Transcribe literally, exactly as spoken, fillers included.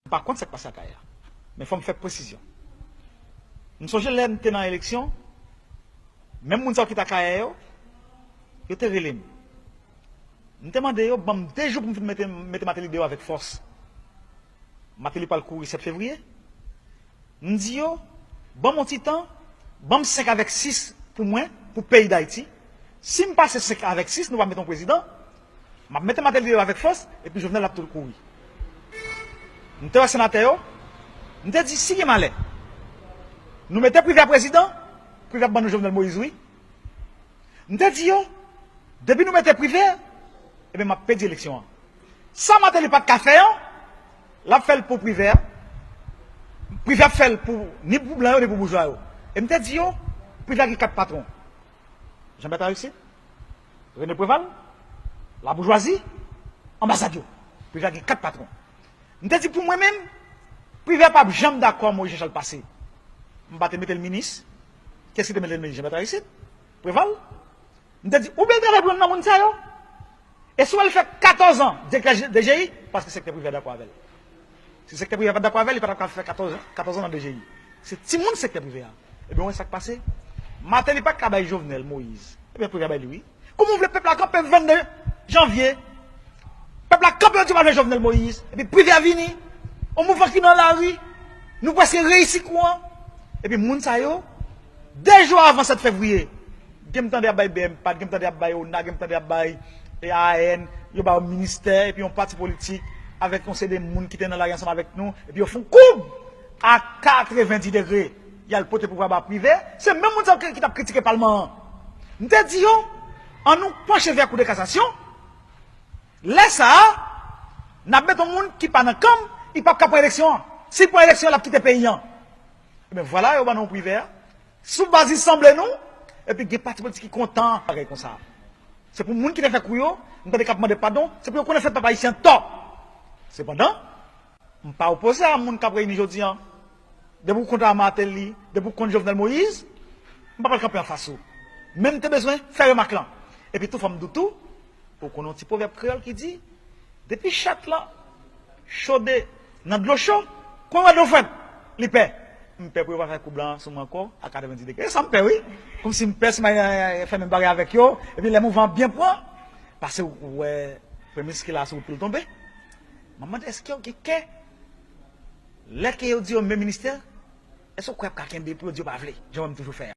M pa konn sa k pase Akayè a. Men fò m fè presizyon. M sonje lè m te nan eleksyon, menm moun sa yo ki t Akayè yo, yo te rele m. M te mande yo ban m de jou pou m fin mete, mete Martelly deyò avèk fòs. Martelly pral kouri sèt fevriye. M di yo, ban m yon ti tan, ban m senk avèk sis pou mwen, pou peyi Dayiti. Si m pase senk avèk sis, nou pa mete yon prezidan, m ap mete Martelly deyò avèk fòs, epi Jovenel ap tou kouri. M te wè senatè yo, m te di, si gen malè, nou mete Privè prezidan, Privè ap ban nou Jovenel Moïse, wi. M te di yo, depi nou mete Privè, ebyen m ap pèdi eleksyon an. Sa Martelly pa t ka fè an, l ap fè l pou Privè. Privè ap fè l pou, ni pou blan yo, ni pou boujwa yo. E m te di yo, Privè gen kat patwon. Jean Bertrand Aristide, René Préval, laboujwazi, anbasad yo. Privè gen kat patwon. M te di pou mwen menm, Privè p ap janm dakò Moïse Jean Charles pase. M pa te mete l minis. Kiyès ki te mete l minis? Jean Bertrand Aristide? Préval? M te di, oubyen l travay pou youn nan moun sa yo. E si w wè l fè katòz an direktè D G I, paske sektè prive a dakò avè l. Si sektè prive a pa t dakò avè l, li pa t ap ka fè katòz, katòz an nan D G I. Se timoun sektè prive a. Ebyen, w wè sa k pase? Martelly pa t ka bay Jovenel Moïse. Ebyen, prive a bay li, wi. Kouman w vle pèp la kanpe vennde janvye? Pèp la kanpe, yo di yo pa vle Jovenel Moïse. Epi prive a vini. Yon mouvman ki nan lari. Nou prèske reyisi kou an. Epi moun sa yo, de jou avan sèt fevriye, gen m tande y ap bay B M P, gen m tande y ap bay ona, gen m tande y ap bay A A N, yo ba yo ministè, epi yon pati politik, avèk yon seri de moun ki te nan lari ansanm avèk nou, epi yo fè yon koub a katrevendi degre. Y al pote pouvwa ba Privè, se menm moun sa yo ki, ki t ap kritike palman an. M te di yo, an nou panche vè Kou de Kasasyon, lè sa a, n ap mete yon moun ki pa nan kan m, li p ap ka pran eleksyon an. Si l pran eleksyon, l ap kite peyi an. Ebyen, vwala, yo ban nou Privè a. Sou baz li sanble nou, epi gen pati politik ki kontan bagay konsa. Se pou moun ki te fè kou yo, m tande k ap mande padon, se pou yo konnen fè pèp ayisyen tò. Sepandan, m pa opoze a moun k ap reyini jodi a. Depi w kont a Martelly, depi w kont Jovenel Moïse, m pa pral kanpe anfas ou. Men m te bezwen fè remak lan. Epi tou, fò m di w tou, ou konnen yon ti pwovèb kreyòl ki di, depi chat lan chode nan dlo cho, kon wè dlo frèt, li pè. M pè pou yo pa fè koub lan sou mwen ankò a katrevendi degre. E sa m pè, wi. Kòmsi m pè si m al, eh, fè menm bagay avèk yo. Epi lè mouvman an byen pran, pase w wè premye minis ki la sou wout pou l tonbe. M ap mande, èske yo gen kè? Lè ke yo di yo men ministè, èske w kwè y ap ka kenbe pou yo di yo pa vle? Jan mwen m toujou fè a.